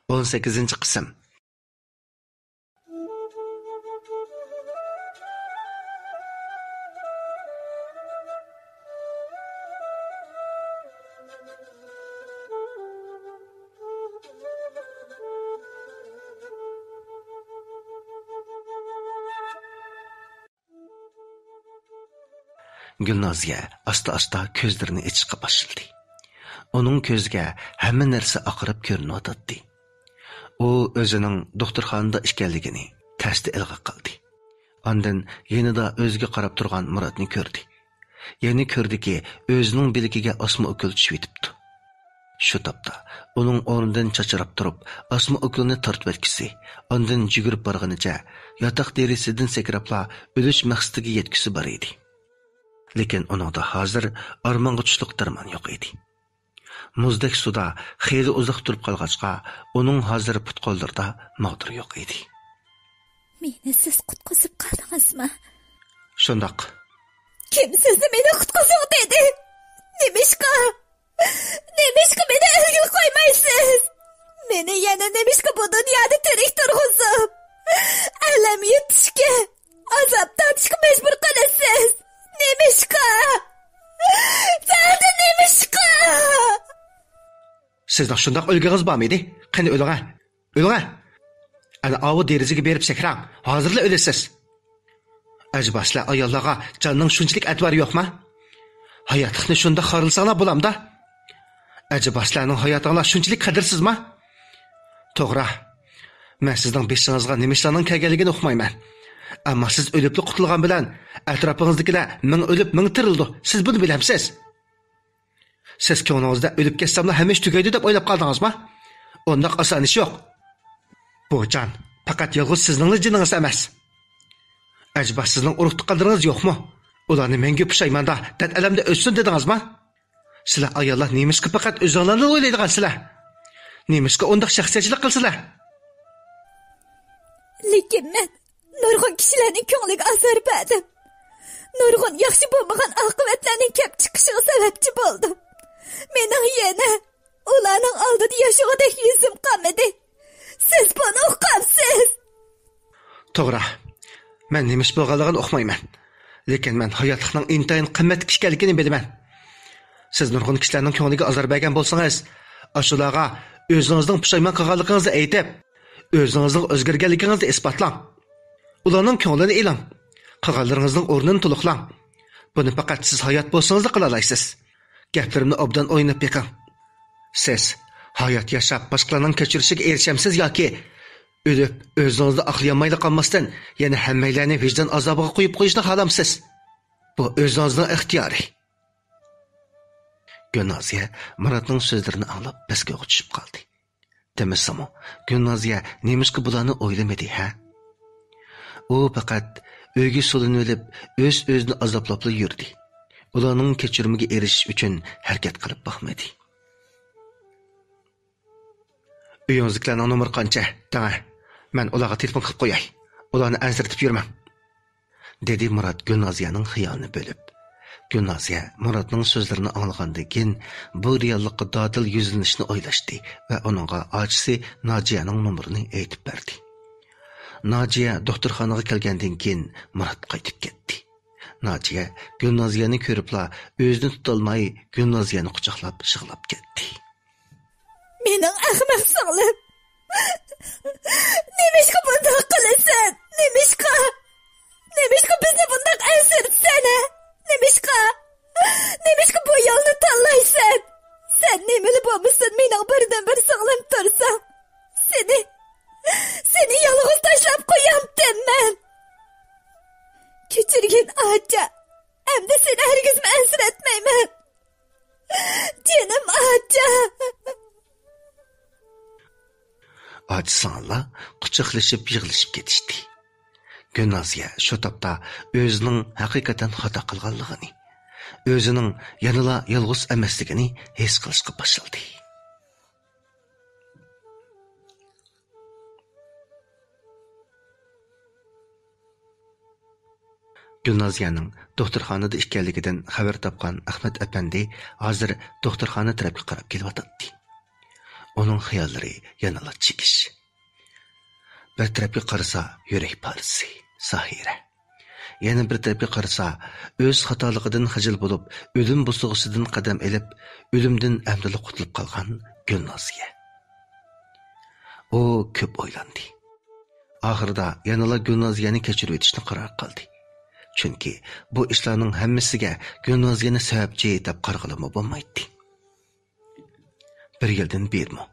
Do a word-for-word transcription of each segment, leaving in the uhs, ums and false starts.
ئون سەككىزىنچى قىسىم. گۈلنازىيە ئاستا-ئاستا كۆزلىرىنى ئېچىشقا باشلىدى. ئۇنىڭ كۆزىگە ھەممە نەرسە ئاقىرىپ كۆرۈنۈۋاتاتتى. ئۇ ئۆزىنىڭ دوختۇرخانىدا ئىكەنلىكىنى تەستە ئىلغا قىلدى. ئاندىن يېنىدا ئۆزىگە قاراپ تۇرغان مۇراتنى كۆردى. يەنە كۆردىكى، ئۆزىنىڭ بىلىكىگە ئاسما ئوكۇل چۈشۈۋېتىپتۇ. شۇ تاپتا ئۇنىڭ ئورنىدىن چاچراپ تۇرۇپ، ئاسما ئوكۇلنى تارتىۋەتكۈسى، ئاندىن يۈگۈرۈپ بارغىنىچە ياتاق دېرىزىسىدىن سەكرەپلا ئۆلۈش مەقسىتىگە يەتكۈسى بار ئىدى. لېكىن ئۇنىڭدا ھازىر ئارمانغا چۈشلۈك دەرمان يوق ئىدى. مۇزدەك سۇدا خېلى ئۇزاق تۇرۇپ قالغاچقا، ئۇنىڭ ھازىر پۇت-قوللىرىدا ماغدۇر يوق ئىدى. مېنى سىز قۇتقۇزۇپ قالدىڭىزمۇ؟ شۇنداق. كىم سىزنى مېنى قۇتقۇزۇڭ دېدى؟ نېمىشقا؟ نېمىشقا مېنى ئۆلگىلى قويمايسىز؟ مېنى يەنە نېمىشقا بۇ دۇنيادا تىرىك تۇرغۇزۇپ، ئەلەم يۇتۇشقا، ئازاب تارتىشقا مەجبۇر قىلىسىز؟ نېمىشقا؟ سادە نېمىشقا؟ سىزنىڭ شۇنداق ئۆلگۈڭىز بارمىدى؟ قېنى ئۆلۈڭە! ئۆلۈڭە! ئەنە ئاۋۇ دېرىزىگە بېرىپ سەكرەڭ، ھازىرلا ئۆلىسىز. ئەجەبا سىلەر ئاياللارغا جاننىڭ شۇنچىلىك ئەتىۋارى يوقما؟ ھاياتلىقنى شۇنداق خارلىساڭلار بولامدا؟ ئەجەبا سىلەرنىڭ ھاياتىڭلار شۇنچىلىك قەدىرسىزما؟ توغرا، مەن سىزنىڭ بېشىڭىزغا نېمە ئىشلارنىڭ كەلگەنلىكىنى ئۇقمايمەن. ئەمما سىز ئۆلۈپلا قۇتۇلغان بىلەن ئەتراپىڭىزدىكىلەر مىڭ ئۆلۈپ، مىڭ تىرىلىدۇ. سىز بۇنى بىلەمسىز؟ سىز كۆڭلىڭىزدە ئۆلۈپ كەتسەملا ھەممە ئىش تۈگەيدۇ دەپ ئويلاپ قالدىڭىزما؟ ئۇنداق ئاسان ئىش يوق. بۇ جان پەقەت يالغۇز سىزنىڭلا جېنىڭىز ئەمەس. ئەجەبا سىزنىڭ ئۇرۇق-تۇغقانلىرىڭىز يوقمۇ؟ ئۇلارنى مەڭگۈ پۇشايماندا، دەرد-ئەلەمدە ئۆتسۇن دېدىڭىزما؟ سىلەر ئاياللار نېمىشقا پەقەت ئۆزۈڭلارنى ئويلايدىغانسىلەر؟ نېمىشقا ئۇنداق شەخسىيەتچىلىك قىلىسىلەر؟ لېكىن مەن نۇرغۇن كىشىلەرنىڭ كۆڭلىگە ئازار بەردىم. نۇرغۇن ياخشى بولمىغان ئاقىۋەتلەرنىڭ كەپ چىقىشىغا سەۋەبچى بولدۇم. مېنىڭ يەنە ئۇلارنىڭ ئالدىدا ياشىغۇدەك يۈزۈم قالمىدى. سىز بۇنى ئۇقامسىز؟ توغرا، مەن نېمە ئىش بولغانلىقىنى ئۇقمايمەن. لېكىن مەن ھاياتلىقنىڭ ئىنتايىن قىممەتلىك ئىكەنلىكىنى بىلىمەن. سىز نۇرغۇن كىشىلەرنىڭ كۆڭلىگە ئازار بەرگەن بولسىڭىز، ئاشۇلارغا ئۆزىڭىزنىڭ پۇشايمان قىلغانلىقىڭىزنى ئېيتىپ، ئۆزىڭىزنىڭ ئۆزگەرگەنلىكىڭىزنى ئىسپاتلاڭ. ئۇلارنىڭ كۆڭلىنى ئېلىڭ. قىلغانلىرىڭىزنىڭ ئورنىنى تولۇقلاڭ. بۇنى پەقەت سىز ھايات بولسىڭىزلا قىلالايسىز. گەپلىرىمنى ئوبدان ئويلاپ بېقىڭ. سىز ھايات ياشاپ، باشقىلارنىڭ كەچۈرۈشىگە ئېرىشەمسىز ياكى ئۆلۈپ، ئۆزىڭىزنى ئاقلىيالمايلا قالماستىن، يەنە ھەممەيلەننى ۋىجدان ئازابىغا قويۇپ قويۇشنى خالامسىز؟ بۇ ئۆزىڭىزنىڭ ئىختىيارى. گۈلنازىيە مۇراتنىڭ سۆزلىرىنى ئاڭلاپ، بەسكىگە چۈشۈپ قالدى. دېمىسىمۇ، گۈلنازىيە نېمىشقا بۇلارنى ئويلىمىدى، ھە؟ ئۇ پەقەت ئۆيگە سولىنىۋېلىپ، ئۆز-ئۆزىنى ئازابلاپلا يۈردى. ئۇلارنىڭ كەچۈرۈمىگە ئېرىشىش ئۈچۈن ھەرىكەت قىلىپ باقمىدى. ئۆيىڭىزدىكىلەرنىڭ نومۇرى قانچە؟ دەڭە، مەن ئۇلارغا تېلېفون قىلىپ قوياي. ئۇلارنى ئەنسىرىتىپ يۈرمەڭ. دېدى مۇرات گۈلنازىيەنىڭ خىيالىنى بۆلۈپ. گۈلنازىيە مۇراتنىڭ سۆزلىرىنى ئاڭلىغاندىن كېيىن، بۇ رېئاللىققا دادىل يۈزلىنىشنى ئويلاشتى ۋە ئۇنىڭغا ئاچىسى ناجىيەنىڭ نومۇرىنى ئېيتىپ بەردى. ناجىيە دوختۇرخانىغا كەلگەندىن كېيىن، مۇرات قايتىپ كەتتى. ناجىيە گۈلنازىيەنى كۆرۈپلا ئۆزىنى تۇتالماي، گۈلنازىيەنى قۇچاقلاپ يىغلاپ كەتتى. مېنىڭ ئەخمەق سىڭلىم! نېمىشقا بۇنداق قىلىسەن؟ نېمىشقا؟ نېمىشقا بىزنى بۇنداق ئەنسىرىتىسەن، ھە؟ نېمىشقا؟ نېمىشقا بۇ يولنى تاللايسەن؟ سەن نېمىلا بولمىسۇن، مېنىڭ بىردىنبىر سىڭلىم تۇرساڭ. سېنى، سېنى يالغۇز تاشلاپ قويامتىم مەن. كەچۈرگىن ئاچا، ئەمدى سېنى ھەرگىزمۇ ئەنسىرەتمەيمەن. جېنىم ئاچا. ئاچا سىڭىللار قۇچاقلىشىپ يىغلىشىپ كېتىشتى. گۈلنازىيە شۇ تاپتا ئۆزىنىڭ ھەقىقەتەن خاتا قىلغانلىقىنى، ئۆزىنىڭ يەنىلا يالغۇز ئەمەسلىكىنى ھېس قىلىشقا باشلىدى. گۈلنازىيەنىڭ دوختۇرخانىدا ئىكەنلىكىدىن خەۋەر تاپقان ئەخمەت ئەپەندى ھازىر دوختۇرخانا تەرەپكە قاراپ كېلىۋاتاتتى. ئۇنىڭ خىياللىرى يەنىلا چېكىش. بىر تەرەپكە قارىسا، يۈرەك پارىسى، ساھىرە. يەنە بىر تەرەپكە قارىسا، ئۆز خاتالىقىدىن خىجىل بولۇپ، ئۆلۈم بوسۇغىسىدىن قەدەم ئېلىپ، ئۆلۈمدىن ئەمدىلا قۇتۇلۇپ قالغان گۈلنازىيە. ئۇ كۆپ ئويلاندى. ئاخىرىدا يەنىلا گۈلنازىيەنى كەچۈرۈۋېتىشنى قارار قىلدى. چۈنكى بۇ ئىشلارنىڭ ھەممىسىگە گۈلنازىيەنى سەۋەبچى دەپ قارىغىلىمۇ بولمايتتى. بىر يىلدىن بېرىمۇ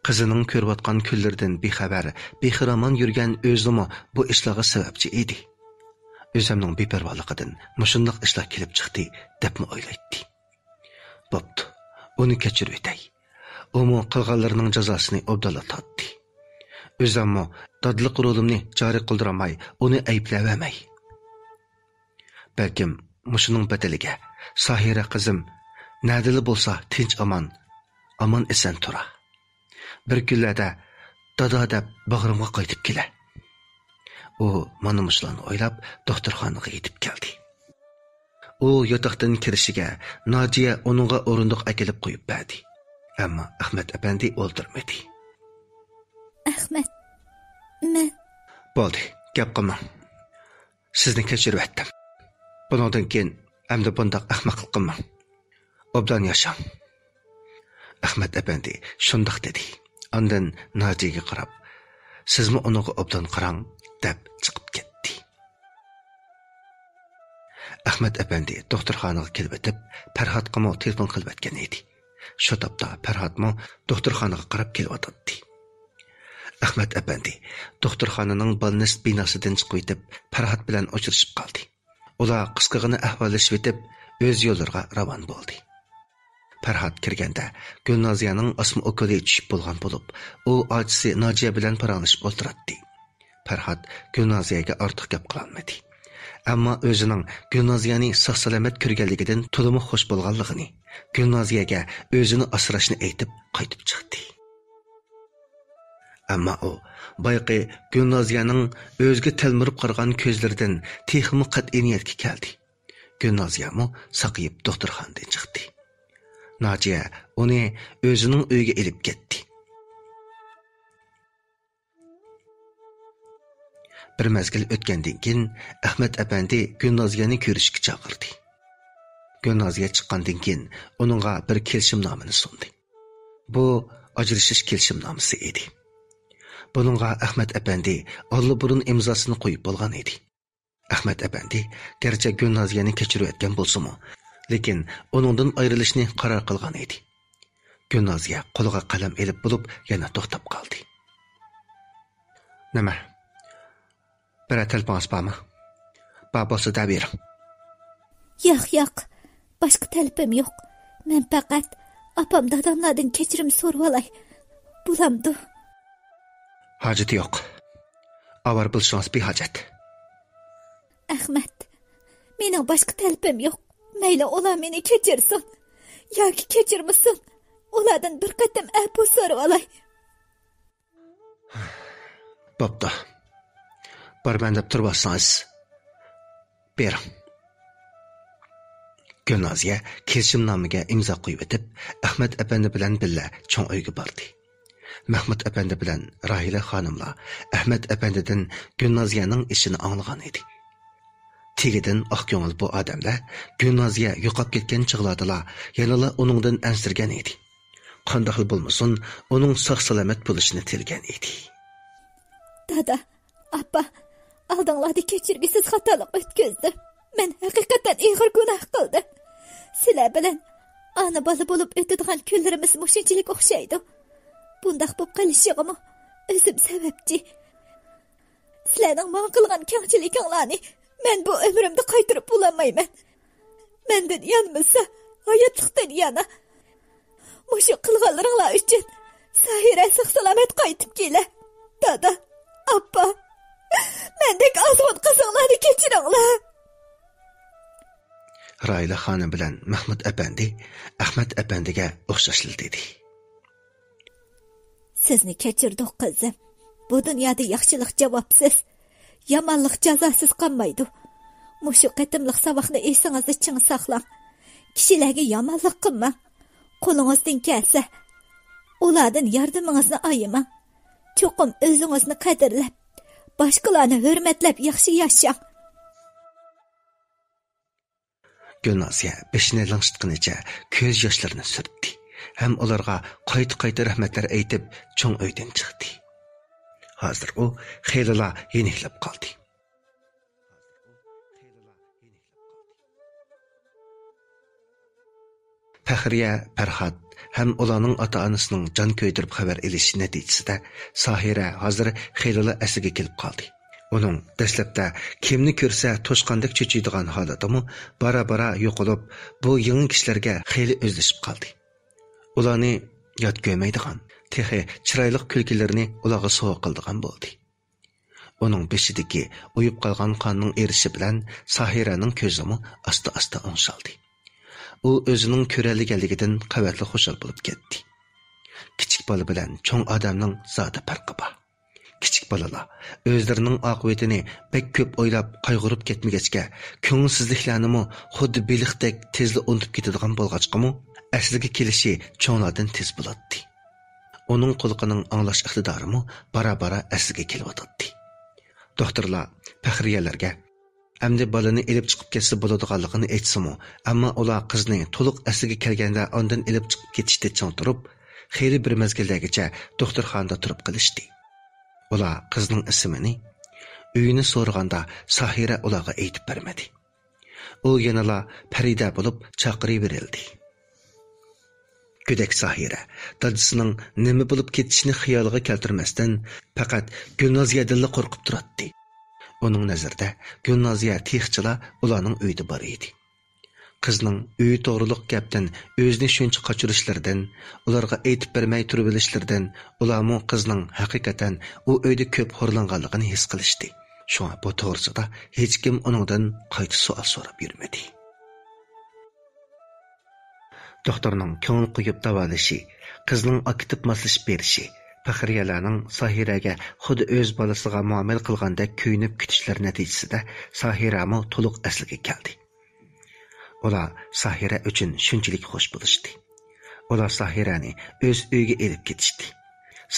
قىزىنىڭ كۆرۈۋاتقان كۈنلىرىدىن بىخەۋەر، بىخىرامان يۈرگەن ئۆزىمۇ بۇ ئىشلارغا سەۋەبچى ئىدى. ئۆزۈمنىڭ بىپەرۋالىقىدىن مۇشۇنداق ئىشلار كېلىپ چىقتى، دەپمۇ ئويلايتتى. بوپتۇ، ئۇنى كەچۈرۈۋېتەي. ئۇمۇ قىلغانلىرىنىڭ جازاسىنى ئوبدانلا تارتتى. ئۆزۈممۇ دادىلىق رولۇمنى جارى قىلدۇرالماي، ئۇنى ئەيىبلەۋەرمەي. بەلكىم مۇشۇنىڭ بەدىلىگە ساھىرە قىزىم نەدىلا بولسا تىنچ ئامان، ئامان ئېسەن تۇرا. بىر كۈنلەردە دادا دەپ باغرىمغا قايتىپ كېلە. ئۇ مانا مۇشۇلارنى ئويلاپ دوختۇرخانىغا يېتىپ كەلدى. ئۇ ياتاقتىن كىرىشىگە ناجىيە ئۇنىڭغا ئورۇندۇق ئەكېلىپ قويۇپ بەردى. ئەمما ئەخمەت ئەپەندى ئولتۇرمىدى. ئەخمەت، مەن. بولدى، گەپ قىلماڭ. سىزنى كەچۈرۈۋەتتىم. بۇنىڭدىن كېيىن ئەمدى بۇنداق ئەخمەقلىق قىلماڭ. ئوبدان ياشاڭ. ئەخمەت ئەپەندى شۇنداق دېدى. ئاندىن ناجىيەگە قاراپ، سىزمۇ ئۇنىڭغا ئوبدان قاراڭ، دەپ چىقىپ كەتتى. ئەخمەت ئەپەندى دوختۇرخانىغا كېلىۋېتىپ، پەرھاتقىمۇ تېلېفون قىلىۋەتكەن ئىدى. شۇ تاپتا پەرھاتمۇ دوختۇرخانىغا قاراپ كېلىۋاتاتتى. ئەخمەت ئەپەندى دوختۇرخانىنىڭ بالنىست بىناسىدىن چىقىۋېتىپ، پەرھات بىلەن ئۇچرىشىپ قالدى. ئۇلار قىسقىغىنە ئەھۋاللىشىۋېتىپ، ئۆز يوللىرىغا راۋان بولدى. پەرھات كىرگەندە، گۈلنازىيەنىڭ ئاسما ئوكۇلى چۈشۈپ بولغان بولۇپ، ئۇ ئاچىسى ناجىيە بىلەن پاراڭلىشىپ ئولتۇراتتى. پەرھات گۈلنازىيەگە ئارتۇق گەپ قىلالمىدى. ئەمما ئۆزىنىڭ گۈلنازىيەنى ساق-سالامەت كۆرگەنلىكىدىن تولىمۇ خۇش بولغانلىقىنى، گۈلنازىيەگە ئۆزىنى ئاسراشنى ئېيتىپ قايتىپ چىقتى. ئەمما ئۇ بايىقى گۈلنازىيەنىڭ ئۆزىگە تەلمۈرۈپ قارىغان كۆزلىرىدىن تېخىمۇ قەتئىي نىيەتكە كەلدى. گۈلنازىيەمۇ ساقىيىپ دوختۇرخانىدىن چىقتى. ناجىيە ئۇنى ئۆزىنىڭ ئۆيىگە ئېلىپ كەتتى. بىر مەزگىل ئۆتكەندىن كېيىن، ئەخمەت ئەپەندى گۈلنازىيەنى كۆرۈشۈشكە چاقىردى. گۈلنازىيە چىققاندىن كېيىن، ئۇنىڭغا بىر كېلىشىمنامىنى سۇندى. بۇ ئاجرىشىش كېلىشىمنامىسى ئىدى. بۇنىڭغا ئەخمەت ئەپەندى ئاللىبۇرۇن ئىمزاسىنى قويۇپ بولغان ئىدى. ئەخمەت ئەپەندى گەرچە گۈلنازىيەنى كەچۈرۈۋەتكەن بولسىمۇ، لېكىن ئۇنىڭدىن ئايرىلىشنى قارار قىلغان ئىدى. گۈلنازىيە قولىغا قەلەم ئېلىپ بولۇپ، يەنە توختاپ قالدى. نېمە؟ بىرەر تەلىپىڭىز بارمۇ؟ بار بولسا دەۋېرىڭ. ياق، ياق. باشقا تەلىپىم يوق. مەن پەقەت ئاپام داداملاردىن كەچۈرۈم سورىۋالاي. بولامدۇ؟ ھاجىتى يوق. ئاۋارە بولۇشىڭىز بىھاجەت. ئەخمەت، مېنىڭ باشقا تەلىپىم يوق. مەيلى ئۇلار مېنى كەچۈرسۇن ياكى كەچۈرمىسۇن، ئۇلاردىن بىر قېتىم ئەپۇ سورىۋالاي. بوپتۇ. بارىمەن دەپ تۇرۇۋاتسىڭىز، بېرىڭ. گۈلنازىيە كېلىشىمنامىگە ئىمزا قويۇۋېتىپ، ئەخمەت ئەپەندى بىلەن بىللە چوڭ ئۆيگە باردى. مەخمۇت ئەپەندى بىلەن راھىلە خانىملار ئەخمەت ئەپەندىدىن گۈلنازىيەنىڭ ئىشىنى ئاڭلىغان ئىدى. تېگىدىن ئاق كۆڭۈل بۇ ئادەملەر گۈلنازىيە يوقاپ كەتكەن چاغلاردىلا يەنىلا ئۇنىڭدىن ئەنسىرىگەن ئىدى. قانداقلا بولمىسۇن، ئۇنىڭ ساق-سالامەت بولۇشىنى تىلىگەن ئىدى. دادا، ئاپا، ئالدىڭلاردا كەچۈرگۈسىز خاتالىق ئۆتكۈزدۈم. مەن ھەقىقەتەن ئېغىر گۇناھ قىلدىم. سىلەر بىلەن ئانا-بالا بولۇپ ئۆتىدىغان كۈنلىرىمىز مۇشۇنچىلىك ئوخشايدۇ. بۇنداق بولۇپ قېلىشىغىمۇ ئۆزۈم سەۋەبچى. سىلەرنىڭ ماڭا قىلغان كەڭچىلىكىڭلارنى مەن بۇ ئۆمرۈمدە قايتۇرۇپ بولالمايمەن. مەندىن يانمىسا، ھاياتلىقتىن يانا. مۇشۇ قىلغانلىرىڭلار ئۈچۈن ساھىرە ساق-سالامەت قايتىپ كېلە. دادا، ئاپا، مەندەك ئازغۇن قىزىڭلارنى كەچۈرۈڭلار. راھىلە خانىم بىلەن مەخمۇت ئەپەندى ئەخمەت ئەپەندىگە ئوخشاشلا دېدى. سىزنى كەچۈردۇق، قىزىم. بۇ دۇنيادا ياخشىلىق جاۋابسىز، يامانلىق جازاسىز قالمايدۇ. مۇشۇ قېتىملىق ساۋاقنى ئېسىڭىزدە چىڭ ساقلاڭ. كىشىلەرگە يامانلىق قىلماڭ. قولىڭىزدىن كەلسە، ئۇلاردىن ياردىمىڭىزنى ئايىماڭ. چوقۇم ئۆزىڭىزنى قەدىرلەپ، باشقىلارنى ھۆرمەتلەپ ياخشى ياشاڭ. گۈلنازىيە بېشىنى لىڭشىتقىنىچە كۆز ياشلىرىنى سۈرتتى ھەم ئۇلارغا قايتا-قايتا رەھمەتلەر ئېيتىپ، چوڭ ئۆيدىن چىقتى. ھازىر ئۇ خېلىلا يېنىكلەپ قالدى. پەخرىيە، پەرھات ھەم ئۇلارنىڭ ئاتا-ئانىسىنىڭ جان كۆيدۈرۈپ خەۋەر ئېلىشى نەتىجىسىدە، ساھىرە ھازىر خېلىلا ئەسلىگە كېلىپ قالدى. ئۇنىڭ دەسلەپتە كىمنى كۆرسە توشقاندەك چۆچۈيدىغان ھالىتىمۇ بارا-بارا يوقىلىپ، بۇ يېڭى كىشىلەرگە خېلى ئۆزلىشىپ قالدى. ئۇلارنى يات كۆرمەيدىغان، تېخى چىرايلىق كۈلكىلىرىنى ئۇلارغا سوۋغا قىلىدىغان بولدى. ئۇنىڭ بېشىدىكى ئۇيۇپ قالغان قاننىڭ ئېرىشى بىلەن ساھىرەنىڭ كۆزىمۇ ئاستا-ئاستا ئوڭشالدى. ئۇ ئۆزىنىڭ كۆرەلىگەنلىكىدىن قەۋەتلا خۇشال بولۇپ كەتتى. كىچىك بالا بىلەن چوڭ ئادەمنىڭ زادى پەرقى بار. كىچىك بالىلار ئۆزلىرىنىڭ ئاقىۋىتىنى بەك كۆپ ئويلاپ، قايغۇرۇپ كەتمىگەچكە، كۆڭۈلسىزلىكلەرنىمۇ خۇددى بېلىقتەك تېزلا ئۇنتۇپ كېتىدىغان بولغاچقىمۇ، ئەسلىگە كېلىشى چوڭلاردىن تېز بولاتتى. ئۇنىڭ قۇلىقىنىڭ ئاڭلاش ئىقتىدارىمۇ بارا-بارا ئەسلىگە كېلىۋاتاتتى. دوختۇرلار پەخرىيەلەرگە ئەمدى بالىنى ئېلىپ چىقىپ كەتسە بولىدىغانلىقىنى ئېيتسىمۇ، ئەمما ئۇلار قىزنى تولۇق ئەسلىگە كەلگەندە ئاندىن ئېلىپ چىقىپ كېتىشتە چىڭ تۇرۇپ، خېلى بىر مەزگىللەرگىچە دوختۇرخانىدا تۇرۇپ قېلىشتى. ئۇلار قىزنىڭ ئىسمىنى، ئۆيىنى سورىغاندا، ساھىرە ئۇلارغا ئېيتىپ بەرمىدى. ئۇ يەنىلا پەرىدە بولۇپ چاقىرىۋېرىلدى. گۆدەك ساھىرە دادىسىنىڭ نېمە بولۇپ كېتىشىنى خىيالىغا كەلتۈرمەستىن، پەقەت گۈلنازىيەدىنلا قورقۇپ تۇراتتى. ئۇنىڭ نەزىرىدە گۈلنازىيە تېخىچىلا ئۇلارنىڭ ئۆيىدە بار ئىدى. قىزنىڭ ئۆيى توغرۇلۇق گەپتىن ئۆزىنى شۇنچە قاچۇرۇشلىرىدىن، ئۇلارغا ئېيتىپ بەرمەي تۇرۇۋېلىشلىرىدىن، ئۇلارمۇ قىزنىڭ ھەقىقەتەن ئۇ ئۆيدە كۆپ خورلانغانلىقىنى ھېس قىلىشتى. شۇڭا بۇ توغرىسىدا ھېچكىم ئۇنىڭدىن قايتا سوئال سوراپ يۈرمىدى. دوختۇرنىڭ كۆڭۈل قويۇپ داۋالىشى، قىزنىڭ ئاكىتىپ ماسلىشىپ بېرىشى، پەخرىيەلەرنىڭ ساھىرەگە خۇددى ئۆز بالىسىغا مۇئامىلە قىلغاندەك كۆيۈنۈپ كۈتۈشلىرى نەتىجىسىدە ساھىرەمۇ تولۇق ئەسلىگە كەلدى. ئۇلار ساھىرە ئۈچۈن شۇنچىلىك خوش بولۇشتى. ئۇلار ساھىرەنى ئۆز ئۆيىگە ئېلىپ كېتىشتى.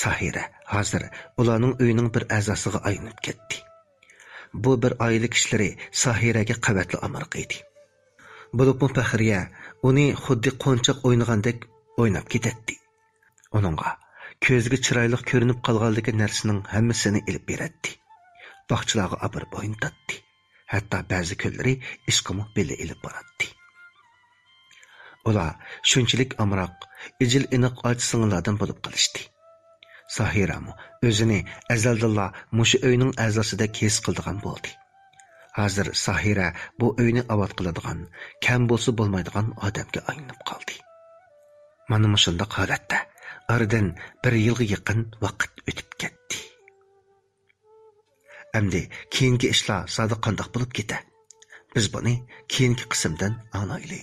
ساھىرە ھازىر ئۇلارنىڭ ئۆيىنىڭ بىر ئەزاسىغا ئايلىنىپ كەتتى. بۇ بىر ئائىلە كىشىلىرى ساھىرەگە قەۋەتلا ئامراق ئىدى. بولۇپمۇ پەخرىيە ئۇنى خۇددى قونچاق ئوينىغاندەك ئويناپ كېتەتتى. ئۇنىڭغا كۆزىگە چىرايلىق كۆرۈنۈپ قالغانلىكى نەرسىنىڭ ھەممىسىنى ئېلىپ بېرەتتى. باغچىلارغا ئاپىرىپ ئوينىتاتتى. ھەتتا بەزى كۈنلىرى ئىشقىمۇ بىللە ئېلىپ باراتتى. ئۇلار شۇنچىلىك ئامراق، ئىجىل-ئىناق ئاچا-سىڭىللاردىن بولۇپ قېلىشتى. ساھىرەمۇ ئۆزىنى ئەزەلدىنلا مۇشۇ ئۆينىڭ ئەزاسىدەك ھېس قىلىدىغان بولدى. ھازىر ساھىرە بۇ ئۆينى ئاۋات قىلىدىغان، كەم بولسا بولمايدىغان ئادەمگە ئايلىنىپ قالدى. مانا مۇشۇنداق ھالەتتە ئارىدىن بىر يىلغا يېقىن ۋاقىت ئۆتۈپ كەتتى. ئەمدى كېيىنكى ئىشلار زادى قانداق بولۇپ كېتە؟ بىز بۇنى كېيىنكى قىسىمدىن ئاڭلايلى.